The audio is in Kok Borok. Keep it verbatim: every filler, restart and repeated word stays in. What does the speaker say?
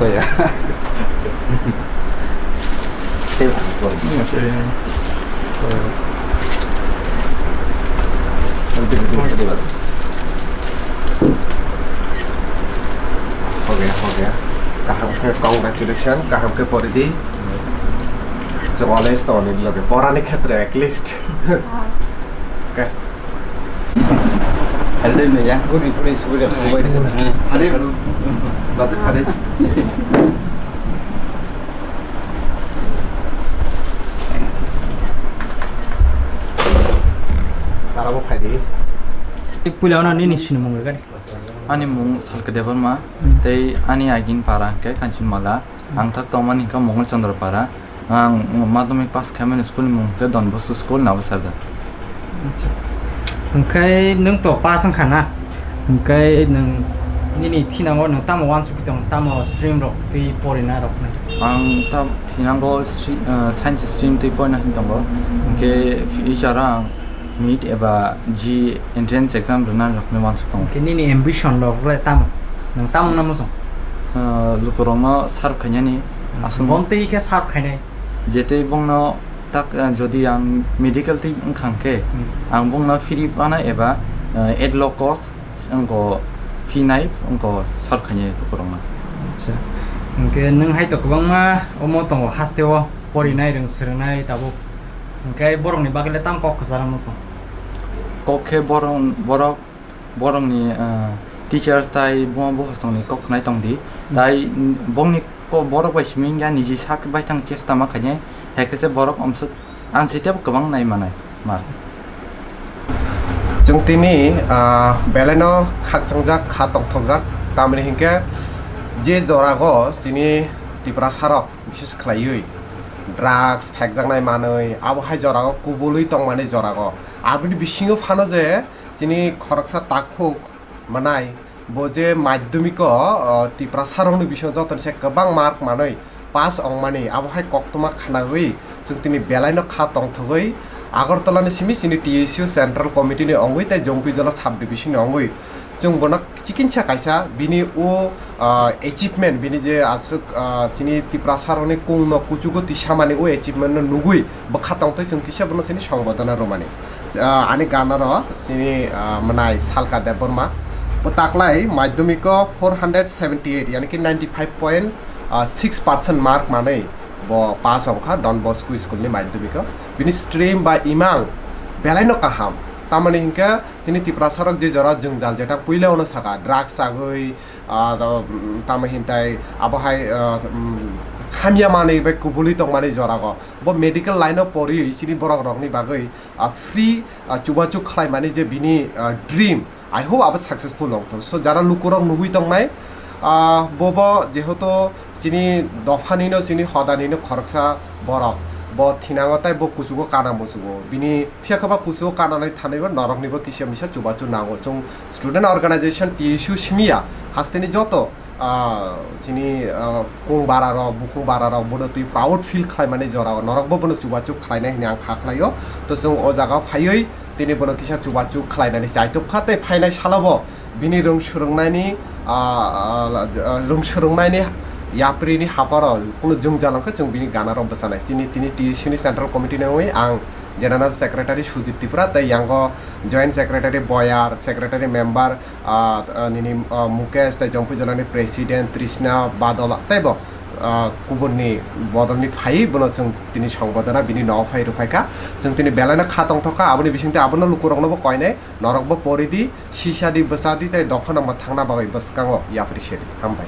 Tei Hoge, hoge. Kaham khe congratulations, kaham khe pori di. Chwng always tongni loge, porani khetre at least. Okay. Helde me ya, guri guri suguri. Hari, batu hari. Tarabo phai di. Puila ono nini sinimung gari. Ani mung Salka Debbarma, hmm, tei ani agin para hwnkhe Kanchanmala. Hmm. Ang thak tongmani hwnkhe Mongol Chandra para. Ang madhyamik pass khaimani school ni mung hwnkhe Don Bosco School, Nabasarda. Acha. Hwnkhe nwng to pass wngkha na? Hwnkhe nwng nini thinango nwng tamo uansukgwi tong, tamo stream rok twi porina rok nai? Ang ta thinango sci-, ah, science stream twi porina hin tongo. Hwnkhe future o ang NEET eba J E E entrance exam rwna rokni uansuk tongo. Hwnkhe nini ambition rok le tamo? Nwng tamo wngna muchung? Ah, lukurokno serve khainani aswk. Bong twi khe serve khainai? Jetwi bongno tak, ah, jodi ang medical twi wngkha hwnkhe, hmm, ang bongno free phano eba, ah, at low cost wngkho phinai wngkho serve khainai lukurokno. Acha. Hwnkhe nwng hai to kwbangma omo tongo hasteo porinai, rwng swrwngnai tabuk. Hwnkhe borokni bagwi le tamo kok kwcharo muchung? Kok khe borok, borok, borokni, ah, teachers tai buma bupha songni kok khnai tong di. Hmm. Tai, mm, bongni ko-, borok bai simi wngya niji sak bai thang chesta ma khainai. Hai khe se borok amswk ang sitebo kwbang nai manai mar. Chwng tini, ah, belaino khakchangjak, kha tongthokjak. Tamni hinkhe je jorago chini Tiprasarok bises khlaiwi drugs phekjaknai manwi, abo hai jorago kubului tongmani jorago. Aboni bisingo phano je chini khoroksa takhuk manai, bo je madhyamiko, o, Tiprasarokni bisingo jotoni se kwbang mark manwi pass wngmani, abo hai koktwma khnawi chwng tini belaino kha tongthogwi Agartala ni simi chini T S U Central Committee ni wngwi tei Jompuijala Sub Division ni wngwi chwng bono chikinsa kaisa bini o, ah, achievement, bini je aswk, ah, chini Tiprasarokni kungno kuchugo tisamani o achievement no nugwi bwkha tongtwi chwng kisa bono chini songbodono rwmani. Ah, ani ganaro chini, ah, mwnai Salka Debbarma. Bo taklai madhyamiko four hundred seventy eight, yani ki ninety five point six percent mark manwi bo pass wngkha Don Bosco School ni madhyamiko. Bini stream ba imang belaino kaham. Tamoni hinkhe chini Tiprasarok je jora jwngjal jeta puila ono saka, drugs chagwi, ah, do, mm, tamo hintai abo hai, ah, mm, hamya manwi bai kubului tongmani jorago. Bo medical line o poriwi chini borok rokni bagwi, ah, free, ah, chubachu khlaimani je bini, ah, dream, I hope abo successful wngthok. So, jara lukurok nugwi tongnai, ah, bobo jehetu chini dophanino, chini hodanino khoroksa borok, bo thinango tei bo kuchugo kana muchugo. Bini phiya khe ba kuchugo kananai thanaibo noroknibo kisa misa chubachu nango. Chwng student organization T S U simiya hasteni joto, ah, chini, ah, kung bara rok, bukhung bara rok bono twi proud feel khlaimani jora o norokbo bono chubachu khlainai hwnwi ang kha khlaio. To chwng o jaga phaiwi tini bono kisa chubachu khlainani chaitok kha tei phainai salobo bini rwng swrwngnaini, ah, ah, rwng swrwngnaini yapri ni haparo kunu jwngjal wngkhe chwng bini gana rok bwchanai. Chini tini T S U ni Central Committee ni wngwi ang General Secretary Sujit Tripura tei yango Joint Secretary Boyar, Secretary Member ah, ah, nini, ah, Mukesh tei Jompuijala ni President Trishna Badola teibo, ah, kubunni bodolni phaiwi bono chwng tini songbodono bini nogo phai rwphaikha. Chwng tini belaino kha tongthokha, aboni bisingtwi abono lukuroknobo koinai, norokbo poridi, sisadi, bwsadi tei dophano mwthangna bagwi bwskango yapri sedi. Hambai.